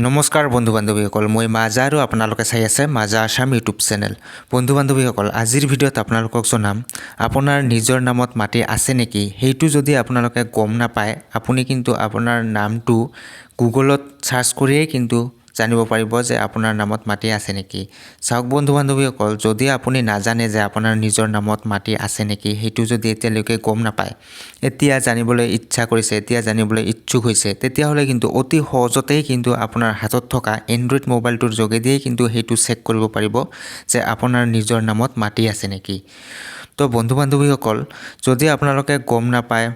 নমস্কাৰ বন্ধু বান্ধৱীসকল, মই মাজা আৰু আপোনালোকে চাই আছে মাজা আছাম ইউটিউব চেনেল। বন্ধু বান্ধৱীসকল, আজিৰ ভিডিঅ'ত আপোনালোকক জনাম, আপোনাৰ নিজৰ নামত মাটি আছে নেকি সেইটো যদি আপোনালোকে গম নাপায়, আপুনি কিন্তু আপোনাৰ নামটো গুগলত চাৰ্চ কৰিয়েই কিন্তু জানিব পাৰিব যে আপোনাৰ নামত মাটি আছে নেকি। চাওক বন্ধু বান্ধৱীসকল, যদি আপুনি নাজানে যে আপোনাৰ নিজৰ নামত মাটি আছে নেকি, সেইটো যদি এতিয়ালৈকে গম নাপায়, এতিয়া জানিবলৈ ইচ্ছা কৰিছে, এতিয়া জানিবলৈ ইচ্ছুক হৈছে, তেতিয়াহ'লে কিন্তু অতি সহজতেই কিন্তু আপোনাৰ হাতত থকা এণ্ড্ৰইড মোবাইলটোৰ যোগেদিয়েই কিন্তু সেইটো চেক কৰিব পাৰিব যে আপোনাৰ নিজৰ নামত মাটি আছে নেকি। তো বন্ধু বান্ধৱীসকল, যদি আপোনালোকে গম নাপায়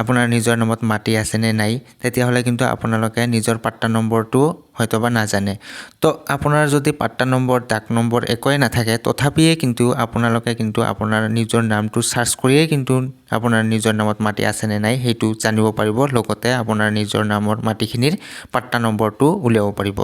আপোনাৰ নিজৰ নামত মাটি আছেনে নাই, তেতিয়াহ'লে কিন্তু আপোনালোকে নিজৰ পাট্টা নম্বৰটো হয়তোবা নাজানে। তো আপোনাৰ যদি পাট্টা নম্বৰ, ডাক নম্বৰ একোৱেই নাথাকে, তথাপিয়ে কিন্তু আপোনালোকে কিন্তু আপোনাৰ নিজৰ নামটো চাৰ্চ কৰিয়েই কিন্তু আপোনাৰ নিজৰ নামত মাটি আছেনে নাই সেইটো জানিব পাৰিব। লগতে আপোনাৰ নিজৰ নামৰ মাটিখিনিৰ পাট্টা নম্বৰটো উলিয়াব পাৰিব।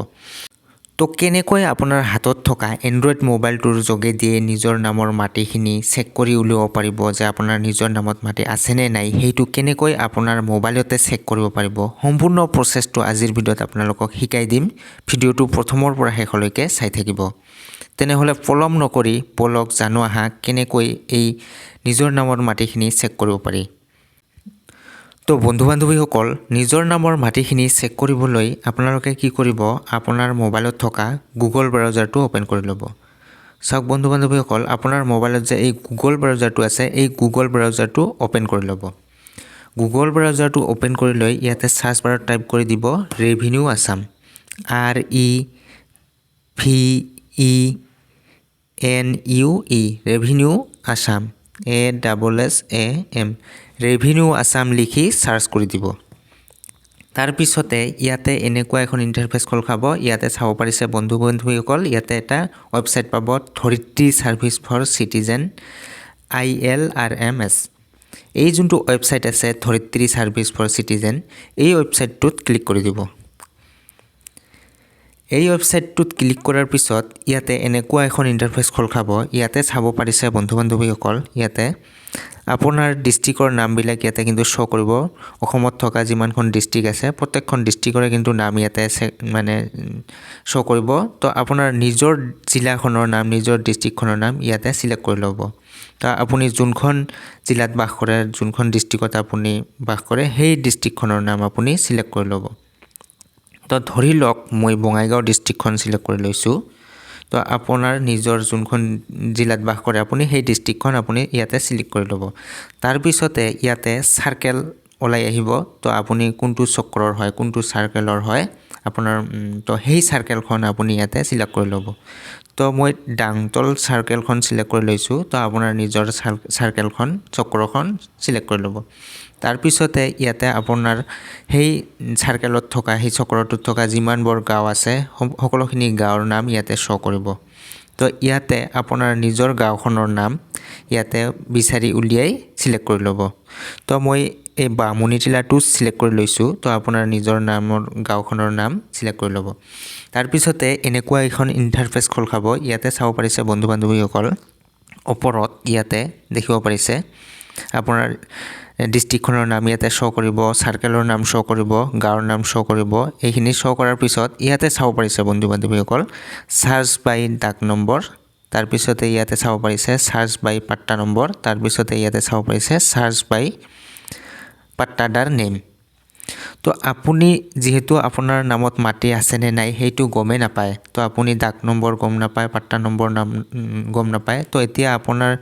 তো কেনেকৈ আপোনাৰ হাতত থকা এণ্ড্ৰইড মোবাইলটোৰ যোগেদিয়ে নিজৰ নামৰ মাটিখিনি চেক কৰি উলিয়াব পাৰিব যে আপোনাৰ নিজৰ নামত মাটি আছেনে নাই, সেইটো কেনেকৈ আপোনাৰ মোবাইলতে চেক কৰিব পাৰিব, সম্পূৰ্ণ প্ৰচেছটো আজিৰ ভিডিঅ'ত আপোনালোকক শিকাই দিম। ভিডিঅ'টো প্ৰথমৰ পৰা শেষলৈকে চাই থাকিব। তেনেহ'লে পলম নকৰি বলক জানো আহা কেনেকৈ এই নিজৰ নামৰ মাটিখিনি চেক কৰিব পাৰি। তো বন্ধু বান্ধৱীসকল, নিজৰ নামৰ মাটিখিনি চেক কৰিবলৈ আপোনালোকে কি কৰিব? আপোনাৰ মোবাইলত থকা গুগল ব্ৰাউজাৰটো অ'পেন কৰি ল'ব। চাওক বন্ধু বান্ধৱীসকল, আপোনাৰ মোবাইলত যে এই গুগল ব্ৰাউজাৰটো আছে, এই গুগল ব্ৰাউজাৰটো অ'পেন কৰি ল'ব। গুগল ব্ৰাউজাৰটো অ'পেন কৰি লৈ ইয়াতে চাৰ্চ বাৰত টাইপ কৰি দিব revenue Assam, REVENUE, revenue Assam, ASSAM, revenue Assam লিখি চাৰ্চ কৰি দিব। তাৰপিছতে ইয়াতে এনেকুৱা এখন ইণ্টাৰফেচ খোল খাব। ইয়াতে চাব পাৰিছে বন্ধু বান্ধৱীসকল, ইয়াতে এটা ৱেবছাইট পাব, ধৰিত্ৰী ছাৰ্ভিচ ফৰ চিটিজেন আইএলআৰএমএছ। এই যোনটো ৱেবছাইট আছে, ধৰিত্ৰী ছাৰ্ভিচ ফৰ চিটিজেন, এই ৱেবছাইটটোত ক্লিক কৰি দিব। এই ৱেবছাইটটোত ক্লিক কৰাৰ পিছত ইয়াতে এনেকুৱা এখন ইণ্টাৰফেচ খোল খাব। ইয়াতে চাব পাৰিছে বন্ধু বান্ধৱীসকল, ইয়াতে আপোনাৰ ডিষ্ট্ৰিক্টৰ নামবিলাক ইয়াতে কিন্তু শ্ব' কৰিব। অসমত থকা যিমানখন ডিষ্ট্ৰিক্ট আছে, প্ৰত্যেকখন ডিষ্ট্ৰিক্টৰে কিন্তু নাম ইয়াতে মানে শ্ব' কৰিব। তো আপোনাৰ নিজৰ জিলাখনৰ নাম, নিজৰ ডিষ্ট্ৰিক্টখনৰ নাম ইয়াতে চিলেক্ট কৰি ল'ব। তো আপুনি যোনখন জিলাত বাস কৰে, যোনখন ডিষ্ট্ৰিক্টত আপুনি বাস কৰে, সেই ডিষ্ট্ৰিক্টখনৰ নাম আপুনি চিলেক্ট কৰি ল'ব। তো ধৰি লওক মই বঙাইগাঁও ডিষ্ট্ৰিক্টখন চিলেক্ট কৰি লৈছোঁ। তো আপোনাৰ নিজৰ যোনখন জিলাত বাস কৰে আপুনি, সেই ডিষ্ট্ৰিক্টখন আপুনি ইয়াতে চিলেক্ট কৰি ল'ব। তাৰপিছতে ইয়াতে চাৰ্কেল ওলাই আহিব। তো আপুনি কোনটো চক্ৰৰ হয়, কোনটো চাৰ্কেলৰ হয় আপোনাৰ, তো সেই চাৰ্কেলখন আপুনি ইয়াতে চিলেক্ট কৰি ল'ব। তো মই ডাংতল চাৰ্কেলখন চিলেক্ট কৰি লৈছোঁ। তো আপোনাৰ নিজৰ চাৰ্কেলখন, চক্ৰখন চিলেক্ট কৰি ল'ব। তাৰপিছতে ইয়াতে আপোনাৰ সেই চাৰ্কেলত থকা, সেই চক্ৰটোত থকা যিমানবোৰ গাঁও আছে, সকলোখিনি গাঁৱৰ নাম ইয়াতে শ্ব' কৰিব। তো ইয়াতে আপোনাৰ নিজৰ গাঁওখনৰ নাম ইয়াতে বিচাৰি উলিয়াই চিলেক্ট কৰি ল'ব। তো মই এই বামুণীটিলাটো চিলেক্ট কৰি লৈছোঁ। তো আপোনাৰ নিজৰ নামৰ গাঁওখনৰ নাম চিলেক্ট কৰি ল'ব। তাৰপিছতে এনেকুৱা এখন ইণ্টাৰফেচ খোল খাব। ইয়াতে চাব পাৰিছে বন্ধু বান্ধৱীসকল, ওপৰত ইয়াতে দেখিব পাৰিছে আপোনাৰ ডিষ্ট্ৰিক্টখনৰ নাম ইয়াতে শ্ব' কৰিব, চাৰ্কেলৰ নাম শ্ব' কৰিব, গাঁৱৰ নাম শ্ব' কৰিব। এইখিনি শ্ব' কৰাৰ পিছত ইয়াতে চাব পাৰিছে বন্ধু বান্ধৱীসকল, চাৰ্চ বাই ডাক নম্বৰ। তাৰপিছতে ইয়াতে চাব পাৰিছে চাৰ্চ বাই পাট্টা নম্বৰ। তাৰপিছতে ইয়াতে চাব পাৰিছে চাৰ্চ বাই পাট্টাদাৰ নেম। তো আপুনি যিহেতু আপোনাৰ নামত মাটি আছেনে নাই সেইটো গমেই নাপায়, তো আপুনি ডাক নম্বৰ গম নাপায়, পাট্টা নম্বৰ নাম গম নাপায়, তো এতিয়া আপোনাৰ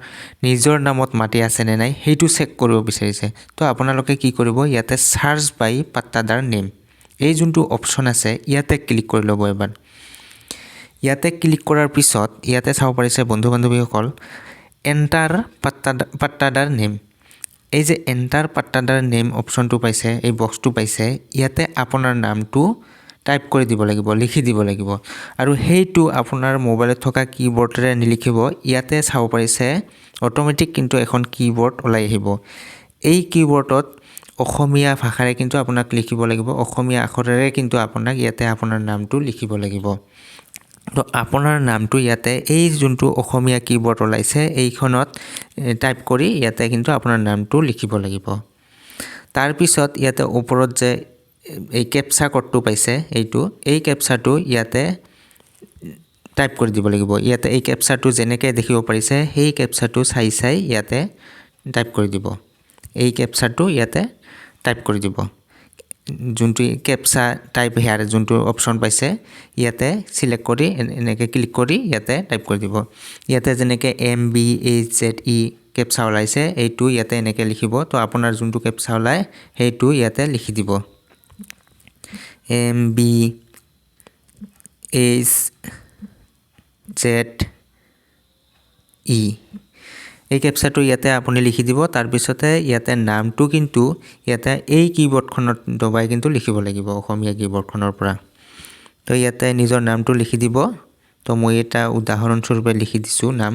নিজৰ নামত মাটি আছেনে নাই সেইটো চেক কৰিব বিচাৰিছে। তো আপোনালোকে কি কৰিব? ইয়াতে চাৰ্চ বাই পাট্টাদাৰ নেম, এই যোনটো অপশ্যন আছে, ইয়াতে ক্লিক কৰি ল'ব এবাৰ। ইয়াতে ক্লিক কৰাৰ পিছত ইয়াতে চাব পাৰিছে বন্ধু বান্ধৱীসকল, এণ্টাৰ পাট্টাদাৰ নেম। এই যে এণ্টাৰ পাট্টাদাৰ নেম অপশ্যনটো পাইছে, এই বক্সটো পাইছে, ইয়াতে আপোনাৰ নামটো টাইপ কৰি দিব লাগিব, লিখি দিব লাগিব। আৰু সেইটো আপোনাৰ মোবাইলত থকা কী-বোৰ্ডেৰে নিলিখিব। ইয়াতে চাব পাৰিছে অট'মেটিক কিন্তু এখন কী-বোৰ্ড ওলাই আহিব। এই কী-বোৰ্ডত অসমীয়া ভাষাৰে কিন্তু আপোনাক লিখিব লাগিব। অসমীয়া আখৰেৰে কিন্তু আপোনাক ইয়াতে আপোনাৰ নামটো লিখিব লাগিব। তো আপোনাৰ নামটো ইয়াতে এই যোনটো অসমীয়া কী-বোৰ্ড ওলাইছে, এইখনত টাইপ কৰি ইয়াতে কিন্তু আপোনাৰ নামটো লিখিব লাগিব। তাৰপিছত ইয়াতে ওপৰত যে এই কেপচা ক'ডটো পাইছে, এইটো এই কেপচাটো ইয়াতে টাইপ কৰি দিব লাগিব। ইয়াতে এই কেপচাটো যেনেকৈ দেখিব পাৰিছে, সেই কেপচাটো চাই চাই ইয়াতে টাইপ কৰি দিব। এই কেপচাটো ইয়াতে টাইপ কৰি দিব। যোনটো কেপচা টাইপ হেয়াৰ যোনটো অপশ্যন পাইছে, ইয়াতে চিলেক্ট কৰি এনেকৈ ক্লিক কৰি ইয়াতে টাইপ কৰি দিব। ইয়াতে যেনেকৈ MBHZE captcha ওলাইছে, এইটো ইয়াতে এনেকৈ লিখিব। তো আপোনাৰ যোনটো কেপচা ওলায়, সেইটো ইয়াতে লিখি দিব, MBHZE। এই কেপচাটো ইয়াতে আপুনি লিখি দিব। তাৰপিছতে ইয়াতে নামটো কিন্তু ইয়াতে এই কীবৰ্ডখনত দবাই কিন্তু লিখিব লাগিব, অসমীয়া কীবৰ্ডখনৰ পৰা। তো ইয়াতে নিজৰ নামটো লিখি দিব। তো মই এটা উদাহৰণস্বৰূপে লিখি দিছোঁ নাম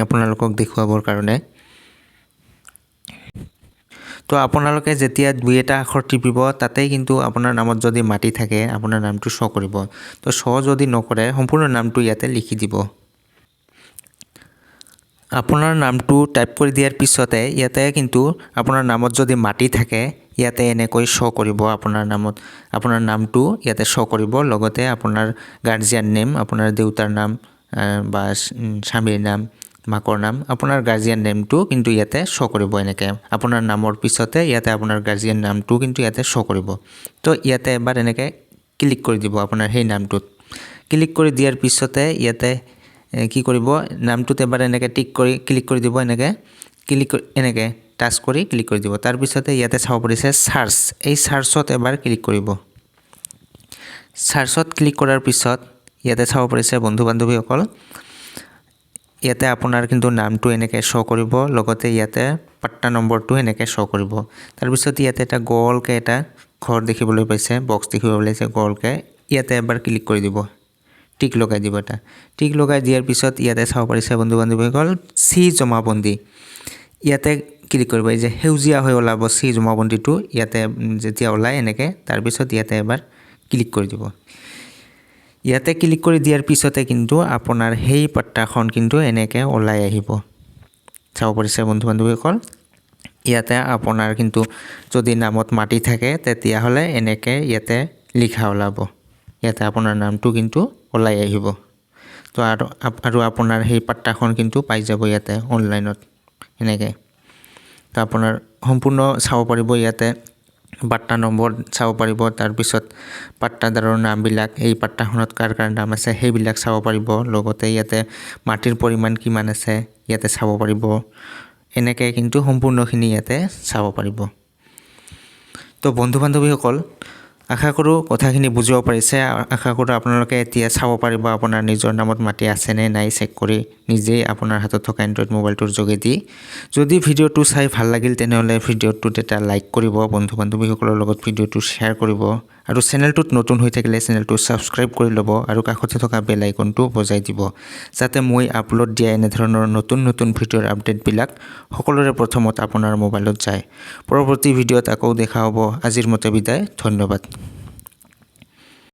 আপোনালোকক দেখুৱাবৰ কাৰণে। তো আপোনালোকে যেতিয়া দুই এটা আখৰ টিপিব, তাতেই কিন্তু আপোনাৰ নামত যদি মাটি থাকে, আপোনাৰ নামটো শ্ব' কৰিব। তো শ্ব' যদি নকৰে, সম্পূৰ্ণ নামটো ইয়াতে লিখি দিব। আপোনাৰ নামটো টাইপ কৰি দিয়াৰ পিছতে ইয়াতে কিন্তু আপোনাৰ নামত যদি মাটি থাকে, ইয়াতে এনেকৈ শ্ব' কৰিব। আপোনাৰ নামত আপোনাৰ নামটো ইয়াতে শ্ব' কৰিব, লগতে আপোনাৰ গাৰ্জিয়ান নেম, আপোনাৰ দেউতাৰ নাম বা স্বামীৰ নাম, মাকৰ নাম, আপোনাৰ গাৰ্জিয়ান নেমটো কিন্তু ইয়াতে শ্ব' কৰিব। এনেকৈ আপোনাৰ নামৰ পিছতে ইয়াতে আপোনাৰ গাৰ্জিয়ান নামটো কিন্তু ইয়াতে শ্ব' কৰিব। তো ইয়াতে এবাৰ এনেকৈ ক্লিক কৰি দিব। আপোনাৰ সেই নামটোত ক্লিক কৰি দিয়াৰ পিছতে ইয়াতে কি কৰিব? নামটোত এবাৰ এনেকৈ টিক কৰি ক্লিক কৰি দিব। এনেকৈ ক্লিক কৰি, এনেকৈ টাচ কৰি ক্লিক কৰি দিব। তাৰপিছতে ইয়াতে চাব পাৰিছে চাৰ্চ, এই চাৰ্চত এবাৰ ক্লিক কৰিব। চাৰ্চত ক্লিক কৰাৰ পিছত ইয়াতে চাব পাৰিছে বন্ধু বান্ধৱীসকল, ইয়াতে আপোনাৰ কিন্তু নামটো এনেকৈ শ্ব' কৰিব, লগতে ইয়াতে পাট্টা নম্বৰটো এনেকৈ শ্ব' কৰিব। তাৰপিছত ইয়াতে এটা গলকৈ এটা ঘৰ দেখিবলৈ পাইছে, বক্স দেখিবলৈ পাইছে গলকৈ, ইয়াতে এবাৰ ক্লিক কৰি দিব, টিক লগাই দিব। এটা টিক লগাই দিয়াৰ পিছত ইয়াতে চাব পাৰিছে বন্ধু বান্ধৱীসকল, চি জমাবন্দী, ইয়াতে ক্লিক কৰিব। এই যে সেউজীয়া হৈ ওলাব চি জমাবন্দীটো, ইয়াতে যেতিয়া ওলায় এনেকৈ, তাৰপিছত ইয়াতে এবাৰ ক্লিক কৰি দিব। ইয়াতে ক্লিক কৰি দিয়াৰ পিছতে কিন্তু আপোনাৰ সেই পাট্টাখন কিন্তু এনেকৈ ওলাই আহিব। চাব পাৰিছে বন্ধু বান্ধৱীসকল, ইয়াতে আপোনাৰ কিন্তু যদি নামত মাটি থাকে, তেতিয়াহ'লে এনেকৈ ইয়াতে লিখা ওলাব, ইয়াতে আপোনাৰ নামটো কিন্তু ওলাই আহিব। তো আৰু আপোনাৰ সেই পাট্টাখন কিন্তু পাই যাব ইয়াতে অনলাইনত এনেকৈ। তো আপোনাৰ সম্পূৰ্ণ চাব পাৰিব, ইয়াতে পাট্টা নম্বৰ চাব পাৰিব, তাৰপিছত পাট্টাদাৰৰ নামবিলাক, এই পাট্টাখনত কাৰ কাৰ নাম আছে সেইবিলাক চাব পাৰিব, লগতে ইয়াতে মাটিৰ পৰিমাণ কিমান আছে ইয়াতে চাব পাৰিব। এনেকৈ কিন্তু সম্পূৰ্ণখিনি ইয়াতে চাব পাৰিব। তো বন্ধু বান্ধৱীসকল, আশা কৰোঁ কথাখিনি বুজিব পাৰিছে। আশা কৰোঁ আপোনালোকে এতিয়া চাব পাৰিব আপোনাৰ নিজৰ নামত মাটি আছেনে নাই চেক কৰি নিজেই আপোনাৰ হাতত থকা এণ্ড্ৰইড মোবাইলটোৰ যোগেদি। যদি ভিডিঅ'টো চাই ভাল লাগিল, তেনেহ'লে ভিডিঅ'টোত এটা লাইক কৰিব, বন্ধু বান্ধৱীসকলৰ লগত ভিডিঅ'টো শ্বেয়াৰ কৰিব আৰু চেনেলটোত নতুন হৈ থাকিলে চেনেলটো ছাবস্ক্ৰাইব কৰি ল'ব আৰু কাষতে থকা বেল আইকনটো বজাই দিব, যাতে মই আপলোড দিয়া এনেধৰণৰ নতুন নতুন ভিডিঅ'ৰ আপডেটবিলাক সকলোৰে প্ৰথমত আপোনাৰ মোবাইলত যায়। পৰৱৰ্তী ভিডিঅ'ত আকৌ দেখা হ'ব। আজিৰ মতে বিদায়, ধন্যবাদ।